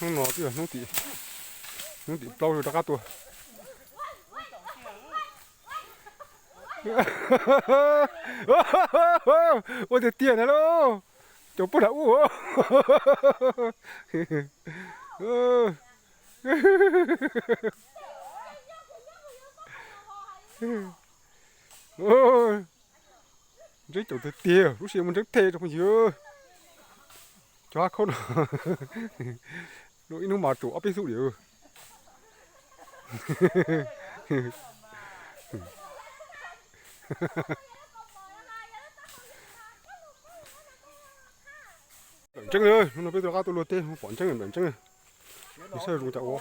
Hnub no twb yog hnub tim, hnub tim plaub rov qab tuaj. Ua tiag tiag na lauj, caum puag nram ub. Ntseeb caum tiag tiag, lub sij hawm mus ntseeb the rau phooj ywg. Cov hab khaub no, ib hnub mas tsum ob peb xub diam. Nplawm ntseeb, hnub no peb rov qab tuaj luaj teb pom ntseeb nplawm ntseeb. Saib zoo cas ua.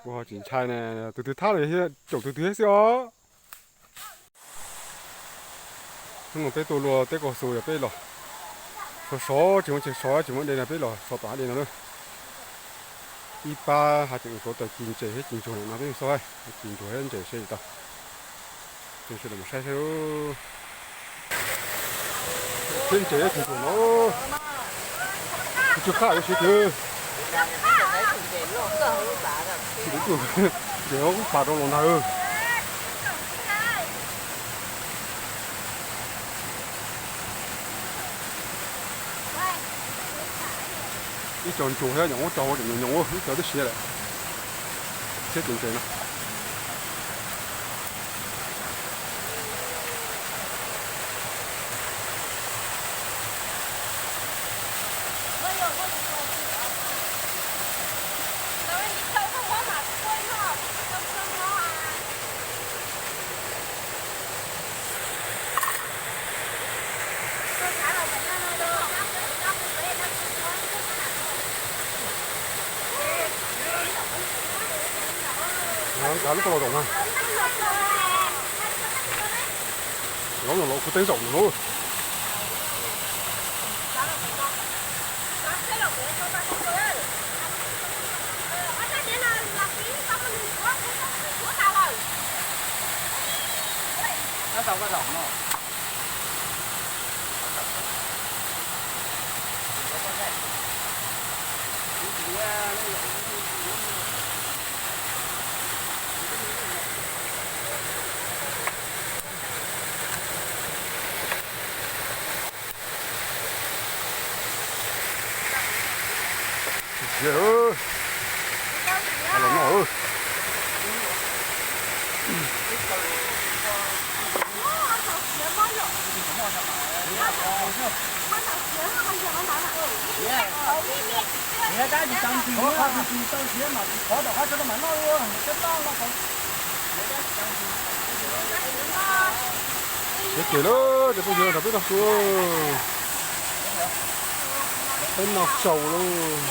Ua tsis ntshai ne, tus twg thab los caum tus twg thiab xwb os. Hnub no peb tuaj luaj teb kaus xus yog peb los sov sov tsis muaj chaw sov tsis muaj dej no peb los sov tom hav dej no na. Ib pab hav tseem tuav tawm ci ntses thiab ci ntsuag no peb xov, ci ntsuag thiab ntses seb tau. Sawv daws mus saib saib. Thiab ntses thiab ci ntsuag no, tsis tsw qab ua siav twg. Ntses lub pas rau los ntag. Ib co ntsuag thiab nyoos ub, co ua nyoos nyoos ub, ib co twb siav lawm. Siab tus ntses no. Kav lub ko los zaum na. Lov no los kuv teeb zaum no. Los noj. Siav kawg lawm, cov phooj ywg, rau peb noj su, peb noj saus lauj.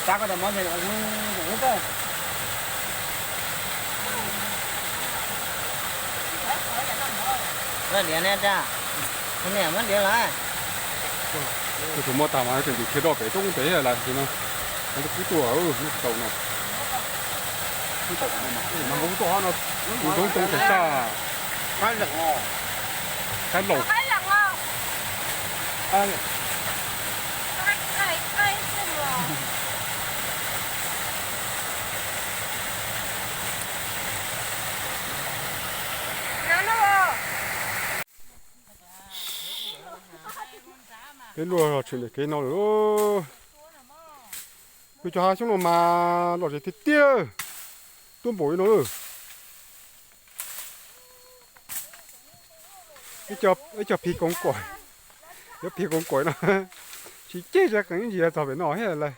Tsa koj cov mov ntses ntses ub koj. Diav ne, tsa, niam muab diav los. Tus muaj tag mas tseem tus khiav roj pem roob pem lawm no. Kub tuaj, neb tsis tau no. Mas nkaus tuaj no, kuv zoo too tsis saj. Qaib laus. Peb luaj tshwm ntawm kev no lawm. Peb cov hav xyoob no mas lom zem tiag tiag. Tuaj npaum li no lawm. Ib co phis koov kuam, cov phis koov kuam no tsis ceg tsis qees ntsia txog pem no thiab lawm.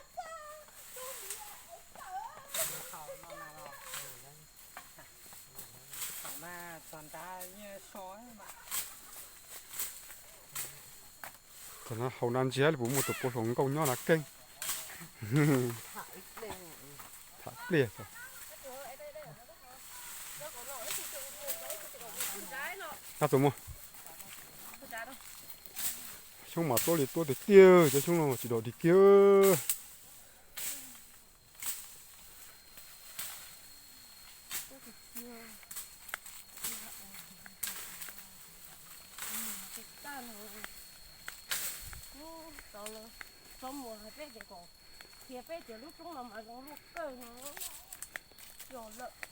Thaum no haus na ntsia li puas muaj tus puav hluas nkauj nyob na keej. Tham pliag. Ab, tus muaj xyoob mas tuab li tuab tiag tiag, cov xyoob no tsis dog dig kiag. Txhob mus, txhob mus hais peb tias kom qhia peb tias lub roob no mas zoo luaj kawg no. Yog lawm.